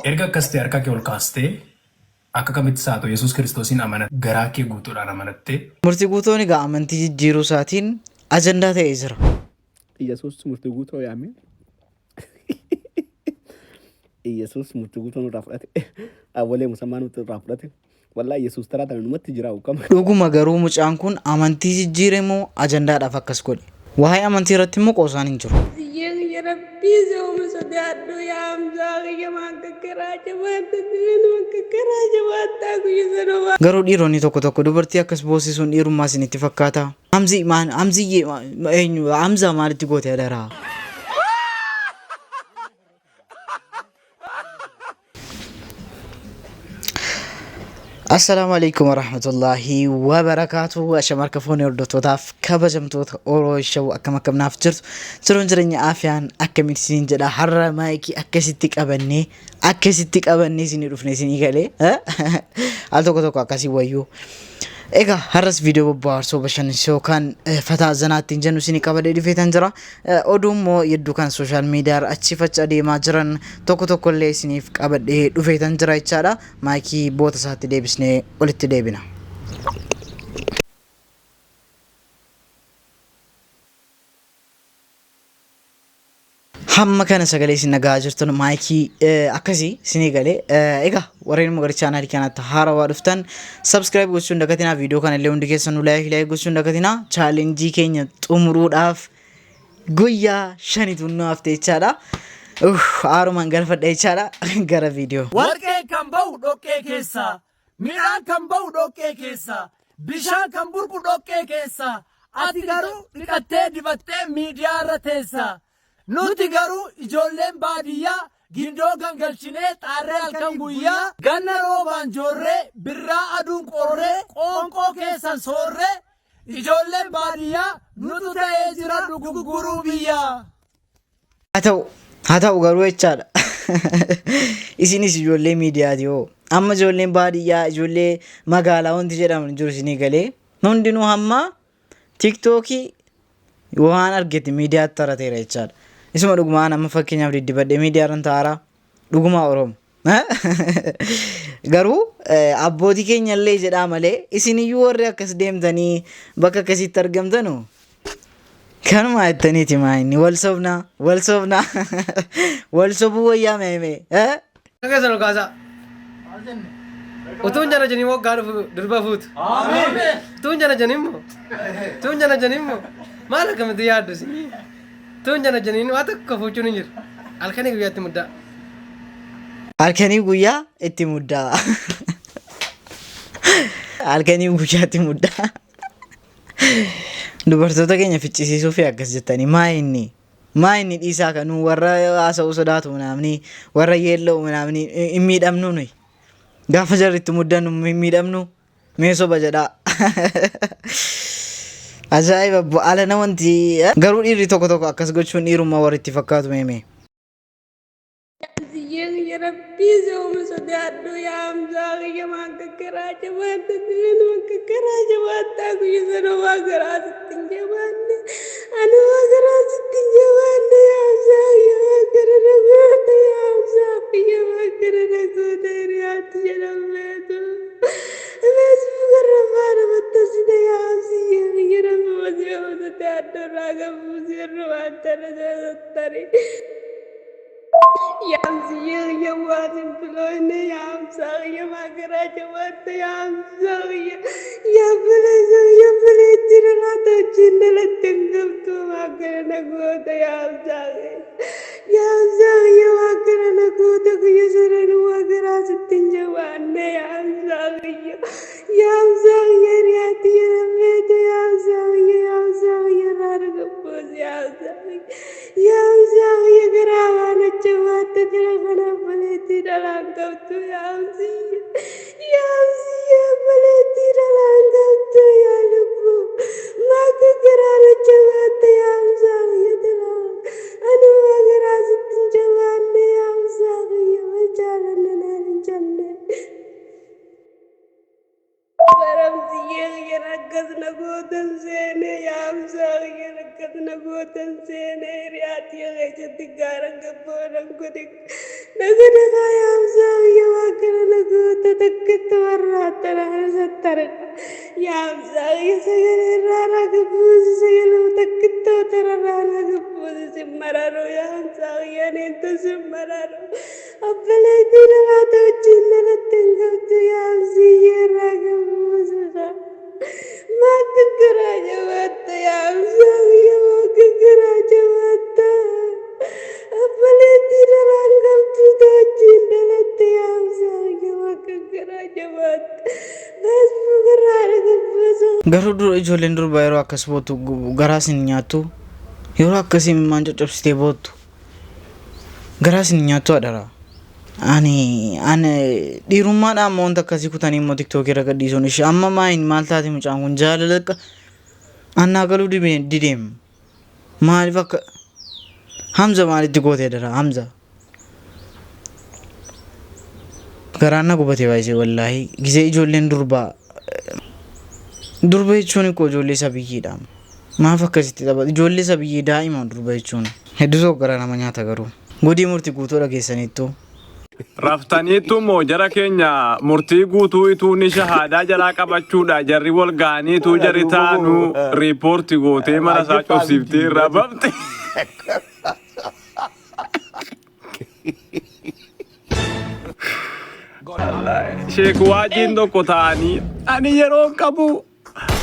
Erga akkas ta'e harka kee ol kaastee akka kamittis haa ta'u Yesuus Kiristoosiin amana garaa kee guutuudhaan amanattee. Murtii Guutoon egaa amantii jijjiiruu isaatiin ajandaa ta'ee jira. Iyyasuus murtii guutoo yaame. Iyyasuus murtii guutoo nurraa fudhate. Awwalee musammaa nutti irraa fudhate. Wallaahi Iyyasuus taraa tana numatti jira ukama. Dhuguma garuu mucaan kun amantii jijjiire moo ajandaadhaaf akkas godhe? Waa'ee amantii irratti immoo qoosaan hin jiru. Siyyee kiyya rabbii si uume sodaadhu yaa Hamzaa kiyya maan kakkaraa jabaatta dileen waan kakkaraa jabaattaa guyya sana waan. Garuu dhiironni tokko tokko dubartii akkas boossisuun dhiirummaa isinitti fakkaataa? Hamzi maan Hamziyyee eenyu Hamzaa maalitti goote adaraa? Assalaamu alaikum warahmatullaahi wabarakaatu. Ashama harka fuunee hordoftootaaf kabajamtoota Oroo Show akkam akkam naaf jirtu. Jiruun jireenya aafiyaan akkamitti isiniin jedha. Har'a maayikii akkasitti qabannee akkasitti qabannee isinii dhufne isinii galee. Al tokko tokko akkasii wayyuu. Egaa har'as viidiyoo bobbaarsoo bashannansiisoo kan fataa zanaa ittiin jennu isinii qabadhee dhufeetan jira. Oduu immoo yedduu kan sooshaal miidiyaa irra achiif achi adeemaa jiran tokko tokko illee isiniif qabadhee dhufeetan jira jechaadha. Maayikii boota isaatti deebisnee walitti deebina. Hamma kana sagalee isin dhaga'aa jirtan maayikii akkasii isinii galee. Egaa warreen immoo gara chaanaalii kanaatti haarawaa dhuftan subscribe gochuu hin dagatinaa. Viidiyoo kana illee hundi keessanuu like like gochuu hin dagatinaa. Chaalenjii keenya xumuruudhaaf guyyaa shanitu nu hafte jechaadha. Haarumaan galfadha jechaadha gara viidiyoo. Warqeen kan ba'u dhoqqee keessaa, midhaan kan ba'u dhoqqee keessaa, bishaan kan burqu dhoqqee keessaa, ati garuu dhiqattee dibattee miidiyaa irra teessa. Nuti garuu ijoolleen baadiyyaa gindoo gangalchinee xaarree halkan guyyaa, ganna roobaan joorree, birraa aduun qorree, qoonqoo keessan soorree, ijoolleen baadiyyaa nutu ta'ee jira dhugugguruu biyyaa. Haa ta'u haa ta'u garuu jechaadha. Isinis ijoollee miidiyaati hoo. Amma ijoolleen baadiyyaa ijoollee magaalaa wanti jedhamu hin jiru isinii galee. Hundinuu hamma tiktookii waan argete miidiyaatti tarateera jechaadha. Isuma dhugumaan amma fakkeenyaaf diddibadhee miidiyaa irra taa'araa dhugumaa Oromo. Garuu abbootii keenya illee jedhaa malee isiniyyuu warri akkas deemtanii bakka akkasiitti argamtanu kanuma jettaniiti maa inni wal sobnaa wal sobnaa wal sobuu wayyaa meemee. Harka keessan ol kaasaa. Utuun jana janii waggaa dhufu durba fuutu. Utuun jana janii immoo. Utuun jana janii immoo. Maal akkamitti yaaddu isin? Utuun jana janiin waa tokko fuuchuun hin jiru. Halkanii guyyaatti muddaa. Halkanii guyyaa itti muddaa. Halkanii guyyaatti muddaa. Dubartoota keenya ficcisiisuu fi akkas jettanii maa inni? Maa inni dhiisaa kan nu warra haasa'uu sodaatu minaamni warra yeella'u minaamni hin miidhamnu nuyi. Gaafa jarri itti muddannu hin miidhamnu mee soba jedhaa. Ajaa'iba abbo ala wanti garuu dhiirri tokko tokko akkas gochuun dhiirummaa warri itti fakkaatu meemee. Siyyee kiyya rabbii si uume sodaadhu yaa Hamzaa kiyya maan kakkaraa jabaatta dileen waan kakkaraa jabaattaa guyya sana waa garaa sitti hin jabaanne ani waa garaa sitti hin jabaanne yaa Hamzaa kiyya waan kana na goota yaa Hamzaa kiyya waan kana na goota hiriyaatti jedhameetu Facebook irra faana maxxansite yaa Hamziyyee kiyya rabbi si uume sodaadhu irraa gabuusi irra waan tana tarii. Yaamsiyya waan hin filoyne yaamsaqiyya maagaraa jabaatta yaamsaqiyya yaabbileessaqiyya bileetti dhalaata wajjin dhalatte hin qabdu maagara na goota yaamsaqiyya yaamsaqiyya maagara na goota guyya sadan maagaraa sitti hin jabaanne yaamsaqiyya yaamsaqiyya hiriyaatti jedhameetu yaamsaqiyya yaamsaqiyya raara gabboos yaamsaqiyya. Yaa Hamzaa kiyya garaa waan ajjabaatte jira kana obboleettii dhalaan qabdu yaa Hamziyya. Yaa Hamziyya obboleettii dhalaan qabdu yaa lubbuu. Maa akka garaan ajjabaatte yaa Hamzaa kiyya dhalaan. Ani waa garaa sitti hin jabaanne yaa Hamzaa kiyya wal jaalanna naan hin jenne. Baramsiyyee kiyyan akkas na gootan seene yaamsaa kiyyan akkas na gootan seene hiriyaa tiyya keessatti gaara gabboonan godhe na godhe kaa yaamsaa. Takkitti warra tanaan sattarqa. Yaa Hamzaa kiyya sagalee irraa naa gabbuusi sagalee takkitti tararraa naa gabbuusi sin mararuu yaa Hamzaa kiyya aneentu sin mararuu. Obboleettii namaata wajjin dhalatte hin qabdu yaa Hamziyyee irraa gabbuusi. Maa akka garaa jabaatta yaa Hamzaa kiyya maa akka garaa jabaatta. Obboleettii dharaan qabdu ta wajjin dhalatte yaa Hamzaa kiyya maa akka garaa jabaatta. Facebook irraa na gabbuusu. Garuu dura ijoolleen durbaa yeroo akkas boottu garaa isin nyaattu yeroo akkasii imimmaan coccobsitee boottu garaa isin nyaattu adara. Ani ani dhiirummaadhaan amma wanta akkasii kutanii immoo tiktookii irra gadhiisuun ishee amma maayin maal taate mucaan kun jaalala akka annaa galuu dideem maaliif akka Hamza maalitti goote adara Hamza garaan na gubate baay'isee wallaahi gisee ijoolleen durbaa durba jechuun ikkoo ijoollee sabiyyiidha maaf akkasitti taphatu ijoollee sabiyyii daa'ima durba jechuun hedduu tokko garaa nama nyaata garuu godii murti guutuu dhageessaniittu. Raftaniittu moo jara keenya murtii guutuu ituu ni shahaadaa jalaa qabachuudha jarri wal ga'aniituu jarri taanuu riipoorti gootee mana isaa cufsiiftee irraa bafte. Sheek waajiin tokko ta'anii ani yeroo qabu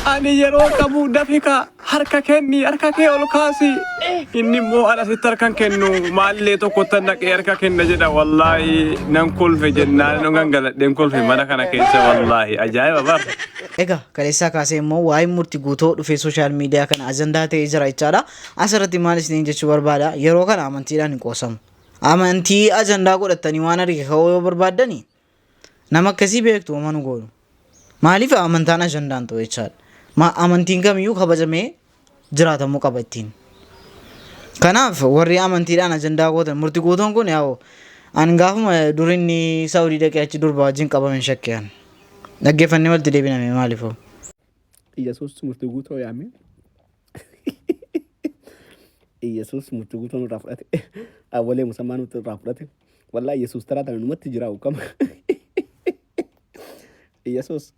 Ani yeroo qabu dafi kaa harka kenni harka kee ol kaasi. Inni immoo ana sitti harkan kennu maallee tokkottan dhaqee harka kenna jedha wallaahi nan kolfe jennaan nan gangaladheen kolfe mana kana keessa wallaahi ajaa'iba bar. Egaa kaleessaa kaasee immoo waa'een murti guutoo dhufee sooshaal miidiyaa kana ajandaa ta'ee jira jechaadha. Asirratti maal isiniin jechuu barbaada yeroo kana amantiidhaan hin qoosamu. Amantii ajandaa godhattanii waan arge ka'uu yoo barbaaddani Nama akkasii beektu homaa nu godhu. Maaliif amantaan ajandaan ta'u jechaadha. Ma amantiin kamiyyuu kabajamee jiraatamuu qaba ittiin. Kanaaf warri amantiidhaan ajandaa gootan murti guutuun kun yaa'u an gaafuma dur inni Saawudii dhaqee achi durba wajjin qabame hin shakke an. Dhaggeeffannee walitti deebiname maaliifoo. Iyyasuus murtii guutoo yaame. Iyyasuus murtii guutoo nurraa fudhate. Awwalee musammaa nutti irraa fudhate. Wallaahi Iyyasuus taraa tana numatti jira ukama. Iyyasuus.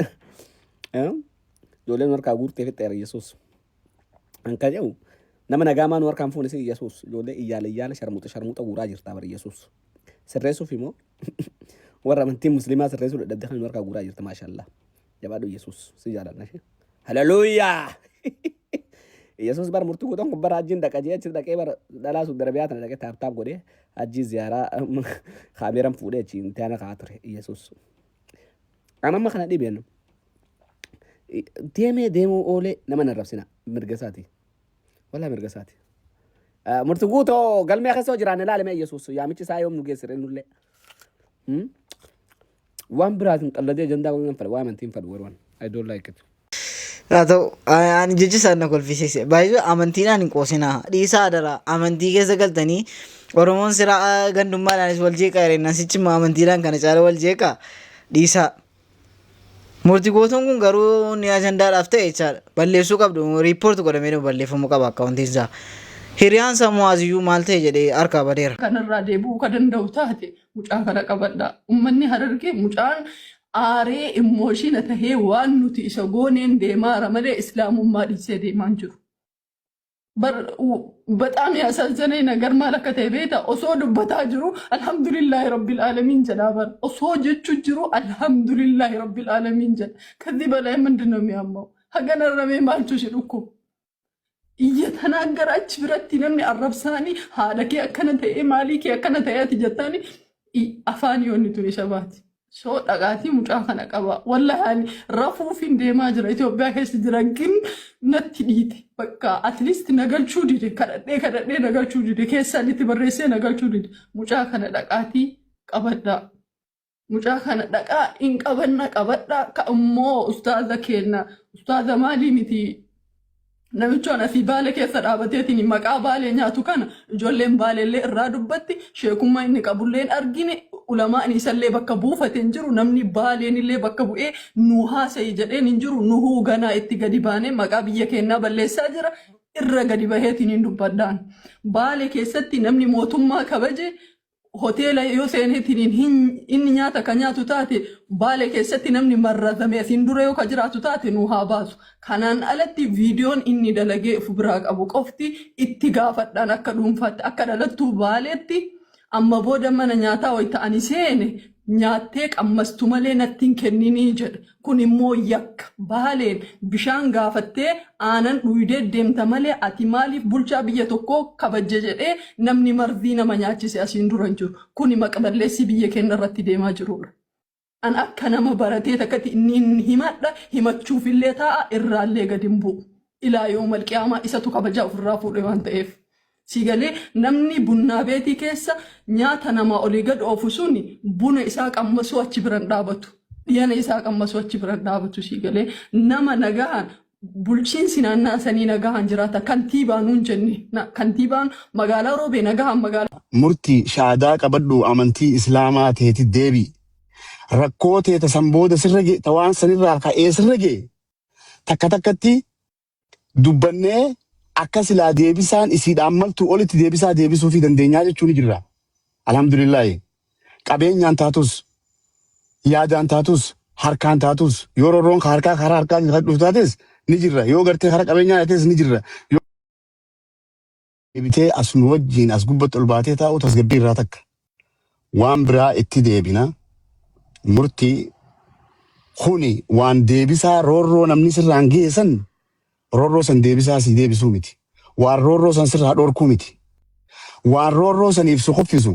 Ijoolleen nu harkaa guurtee fixxeera Iyyasuus. An ka jedhu nama nagaa maa nu harkaan fuune si Iyyasuus. Ijoollee iyyaala iyyaala sharmuuxa sharmuuxa guuraa jirtaa bara Iyyasuus. Sirreessuuf immoo warra amantii musliimaa sirreessuu dadhabde kan nu harkaa guuraa jirta maashaallah. Jabaadhu Yesuus si jaalanna ishee. Haleluuyaa! Yesuus bar murtii guutuun kun bara hajjiin dhaqa jee achi dhaqee bara dhalaa Suudi Arabiyaa tana dhaqee taap taap godhee hajjii ziyaaraa kaameeran fuudhee achi imtihaana kaa'aa ture Yesuus. An amma kana dhibeen deemee deemuu oolee nama hin arrabsina mirga isaati. Walaa mirga isaati. Murtii guutoo galmee keessa yoo jiraanne ilaalime Yesuus yaamichi isaa yoom nu geessire nullee. Waan biraatiin qalladee ajandaa godhuu nan fedha. Waa amantii hin fedhu garuu ani. I don't like it. Haa ta'u ani jechi isaan na kolfisiise. Baay'ee amantiidhaan hin qoosinaa. Dhiisaa adaraa amantii keessa galtanii Oromoon siraa gandummaadhaanis wal jeeqaa jireenyaan sichi immoo amantiidhaan kana caala wal jeeqaa dhiisaa. Murti gootuun kun garuu ni ajandaadhaaf ta'e jechaadha. Balleessuu qabdu riippoorti godhamee balleeffamuu qaba akkaawuntiin isaa. Hiriyaan isaa Mu'aaziyyuu maal ta'e jedhee harkaa badeera. Kanarraa deebi'uu ka danda'u taate mucaa kana qabadhaa. Ummanni Harargee mucaan aaree immooshiina tahee waan nuti isa gooneen deemaara malee islaamummaa dhiisee deemaa hin jiru. Bar በጣም ያሳዘነኝ ነገር maal akka ta'e beektaa osoo dubbataa jiru alhamdulillaahi rabbil aalamiin jedhaa bar osoo jechuu jiru alhamdulillaahi rabbil aalamiin jedha ከዚህ በላይ ምንድን ነው የሚያመው hagana ramee maaltu si dhukkuba እየተናገረ achi biratti namni arrabsaanii haadha kee akkana ta'ee maalii kee akkana ta'ee ati jettaani afaan yoonni tun isa baati. So dhaqaatii mucaa kana qaba. Wallahi ani rafuufin deemaa jira Itoophiyaa keessa jira gin natti dhiite. Bakka at least na galchuu dide kadhadhee kadhadhee na galchuu dide keessaan itti barreessee na galchuu dide. Mucaa kana dhaqaatii qabadhaa. Mucaa kana dhaqaa hin qabanna qabadhaa ka immoo ustaaza keenna ustaaza maalii miti namichoon asii baale keessa dhaabateetiin maqaa baalee nyaatu kana ijoolleen baaleellee irraa dubbatti sheekummaa inni qabullee hin argine ulamaan isallee bakka buufate hin jiru namni baaleen illee bakka bu'ee nu haasa'i jedheen hin jiru nuhuu ganaa itti gadi baanee maqaa biyya keenyaa balleessaa jira irra gadi baheetiin hin dubbadhaan baale keessatti namni mootummaa kabaje. Hoteela yoo seeneetiniin hin inni nyaata ka nyaatu taate Baale keessatti namni marrazame asiin dura yoo ka jiraatu taate nu haa baasu. Kanaan alatti viidiyoon inni dalagee of biraa qabu qofti itti gaafadhaan akka dhuunfaatti akka dhalattuu Baaleetti Amma booda mana nyaataa wayita ani seene nyaattee qammastu malee natti hin kenninii jedhe. Kun immoo yakka. Baaleen bishaan gaafattee aanan dhuydee deemta malee ati maaliif bulchaa biyya tokkoo kabajje jedhee namni marzii nama nyaachise asiin dura hin jiru. Kuni maqaballeessii biyya keenya irratti deemaa jirudha. An akka nama baratee takkatti inni himadha himachuufillee taa'a irraallee gad hin bu'u. Ilaa yoomal qiyaamaa isatu kabajaa ofirraa fuudhe waan ta'eef. Sii galee namni bunnaa beetii keessa nyaata namaa olii gad oofu suni buna isaa qammasuu achi biran dhaabatu. Dhiyana isaa qammasuu achi biran dhaabatu sii galee nama nagahaan bulchiinsi naannaa sanii nagahaan jiraata. Kantiibaa nuun jenne kantiibaan magaalaa Roobee nagahaan magaalaa Murtii shaadaa qabadhu amantii islaamaa teeti deebi. Rakkoo tee ta san booda sirra ga'e ta waan sanirraa ka'ee sirra ga'e takka takkatti dubbannee akka silaa deebisaan isiidhaan maltu olitti deebisaa deebisuufii dandeenyaa jechuu ni jirra. Alhamdulillaahi. Qabeenyaan taatus, yaadaan taatus, harkaan taatus, yoo rorroon ka harkaa karaa harkaa kan dhufu taates ni jirra. Yoo gartee karaa qabeenyaa taates ni jirra. Yoo deebitee as nu wajjiin as gubbatti ol baatee taa'u tasgabbii irraa takka. Waan biraa itti deebina. Murtii kuni waan deebisaa roorroo namni sirraan ga'e san roorroo san deebisaa sii deebisuu miti. Waan roorroo san sirraa dhorkuu miti. Waan roorroo saniif si kuffisu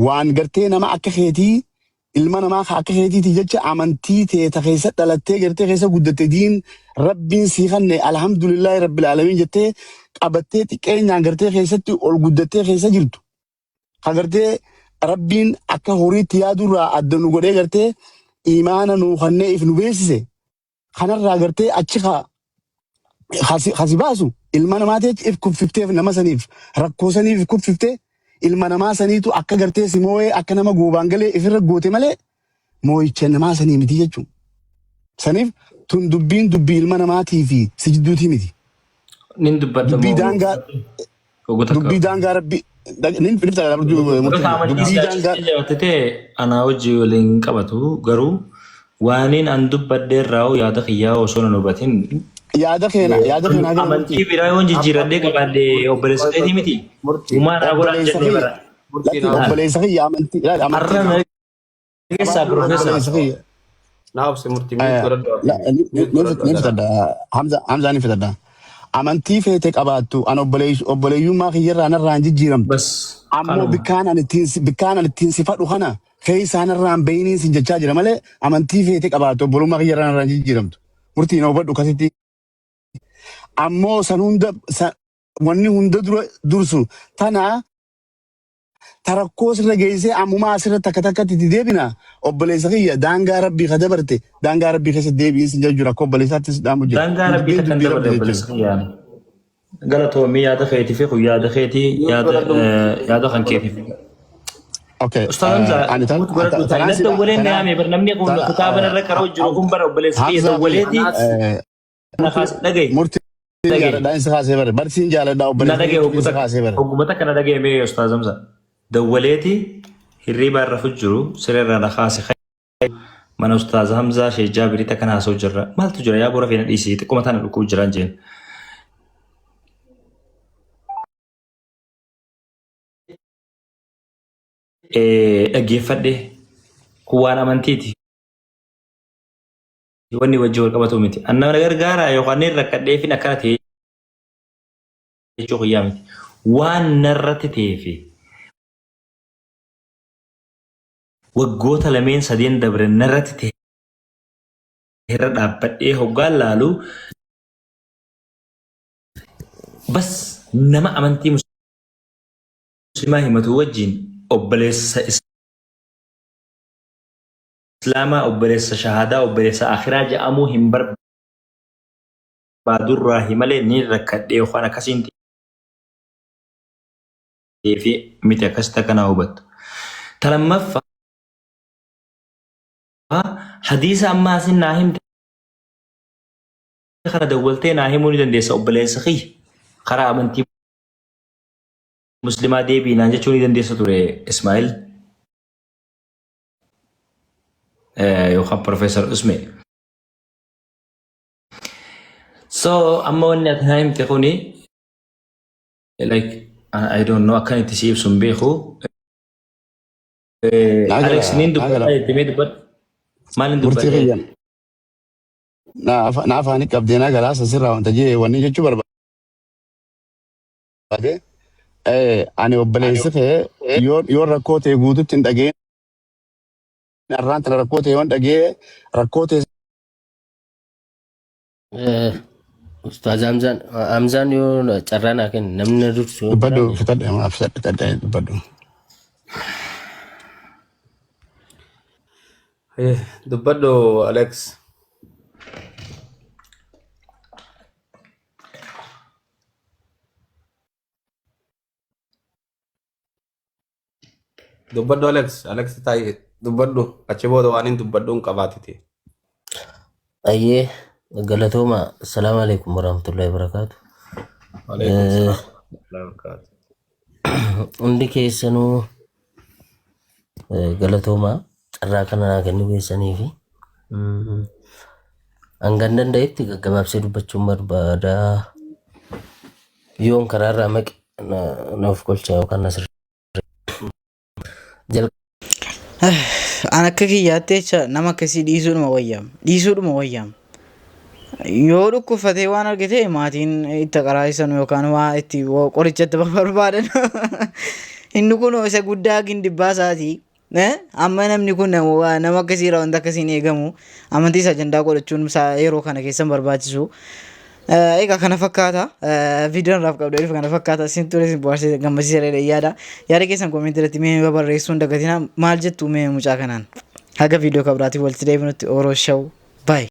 waan gartee nama akka keetii ilma namaa ka akka keetiiti jecha amantii tee ta keessa dhalattee gartee keessa guddatte diin rabbiin sii kanne alhamdulillaahi rabbil aalamiin jettee qabattee xiqqeenyaan gartee keessatti ol guddattee keessa jirtu ka gartee rabbiin akka horiitti yaadurraa adda nu godhee gartee imaana nuu kannee if nu beeksise kanarraa gartee achi ka kasi kasi baasu ilma namaati jecha if kuffifteef nama saniif rakkoo saniif if kuffiftee ilma namaa saniitu akka gartee si moo'ee akka nama goobaan galee ifirra goote malee moo'icha namaa sanii miti jechuudha. Saniif tun dubbiin dubbii ilma namaatii fi si jidduutii miti. Nin dubbadha Dubbii moo daangaa Ogu takka. dubbii daangaa rabbi nin fidifta Warra amantii dubbii daangaa siyaasatti jabaatee anaa hojii waliin qabatu garuu waaniin an dubbadhe irraa yaada kiyyaa osoo nan hubatin yaada keena yaada keenaa gara amantii murtii biraa yoon jijjiiradhee qabaadhe obboleessa keetii miti. Murtii. Uumaa naa godhaan obboleessa jennee kiyya bara. Murtii lakki naa obboleessa kiyya amantii ilaali amantii Har'a na keessaa qabaadhu piroofeesar. obboleessa kiyya Naa obsi murtii mute godhadhu ati. Mute godhadhu ni adaraa. fitadha Hamza Hamza ni fitadha amantii feete qabaattu an obboleeyyummaa kiyyarraa narraa hin jijjiiramtu Bas ammoo kanuma. bikkaan ani ittiin si- bikkaan ani ittiin si fadhu kana keessaa narraa hin bahiniin sin jechaa jira malee amantii feete qabaattu obbolummaa kiyyarraa narraa hin jijjiiramtu murtii na hubadhu akkasitti ammoo san hunda sa- wanni hunda dura dursu tana ta rakkoo sirra geessee ammumaa asirra takka takkatti itti deebina obboleessa kiyya daangaa rabbii ka dabarte daangaa rabbii keessa deebiin sin jechuu rakkoo obboleessaattis dhaamu jira Daangaa rabbii dubbiin takka hin dubbii dabarre rabbi obboleessa jechuudha. kiyyaani. Galatoomii yaada keetii fi kun yaada keetii Mute yaada godhadhu murtii. yaada kan Mute keetiif. godhadhu. Okay, Ustaaz Hamza ani tan mute godhadhu ta'i. tanaan Na si dawwalee na tanaa yaame bar namni kun tana kitaaba narra qara'u jiru kun bara obboleessa kiyya Hamzaa fi dawwaleeti Anaas na kaas dhagaye murtii dhagaye jaaladhaa insi kaasee bare barsiin jaaladhaa na obboleessa dhagaye kiyya hogguu insi takka kaasee bare. hogguma takka na dhagaye mee Ustaaz Hamza dawwaleeti hirriibaa irra jiru siree irraa na kaase mana Ustaaz Hamzaa Sheekh Jaabirii takka haasa'u jirra maaltu jira yaa bora feena dhiisii xiqquma tana dhukkuu jiraan jeen dhaggeeffadhe kun waan amantiiti. Wanni wajji wal qabatu miti. An nama na gargaara yookaan ni rakkadheefin akkana ta'e jechuu kiyyaa miti. Waan narratti ta'ee fi waggoota lameen sadeen dabre narratti ta'e irra dhaabbadhee hoggaan laalu bas nama amantii muslimaa himatu wajjin obboleessa Islaamaa obboleessa shahaadaa obboleessa akhiraa ja'amuu hin barbaadurraahi malee niin rakkadhee yookaan akkasiin ta'eefi miti akkasitti akka naa hubattu. Ta lammaffaa hadiisa ammaa asin naa himte kana dawwaltee naa himuu ni dandeessa obboleessa kiyya karaa amantii muslimaa deebii naan jechuu ni dandeessa ture Ismaa'il. Yookaan Profeesar Usmee. So amma wanni ati naa himte kuni like I don't know akkan itti si ibsu hin beeku. Naa gala Alex niin naa dubbadha gala jettee mee dubbadhu. Maalin murtii dubbadhe? kiyyan na afaanii qabdee naa galaa sasirraa wanta jee wanni jechuu barbaade ani obboleessi kee yoo rakkoo ta'e guututti hin dhageen arraan tana rakkoo ta'e yoon dhagee rakkoo ta'e Ustaaz Hamzaan Hamzaan yoo carraa naa kenne namni na dursu yoo dubbadhu jiraate fixadhe fixadhe fixadhe dubbadhu. Dubbadhu Alex. Dubbadhu Alex. Alex taa'ee dubbadhu. Achi booda waan hin dubbadhu hin qabaatiti. Ayyee galatooma. Assalaamu alaikum warahmatullahi wabarakaatu. Waalaikum salaam. Warahmatullahi wabarakatuh. Hundi keessanuu galatooma carraa kana naa kennuu keessanii fi hangan danda'etti gaggabaabsee dubbachuun barbaada. Yoon karaarraa maqe na of golcha yookaan na sirreessa. An akka kiyyaatti jecha nama akkasii dhiisuudhuma wayyaam. Dhiisuudhuma wayyaam. Yoo dhukkubfatee waan argite maatiin itti qaraa'isan yookaan waa itti qoricha itti barbaadan. Inni kun isa guddaa gindibbaa isaati. Amma namni kun nama akkasii irraa wanta akkasiin eegamu amantii isaa ajandaa godhachuun isaa yeroo kana keessa hin barbaachisu. Egaa kana fakkaata. Viidiyoon irraaf qabdu dhufe kana fakkaata. Isin ture isin bohaarsee gammachiiseera jedhee yaada. Yaada keessan koomentii irratti mee barreessuu hin dagatinaa. Maal jettu mee mucaa kanaan? Haga viidiyoo kabiraatiin walitti deebinutti Oro Show.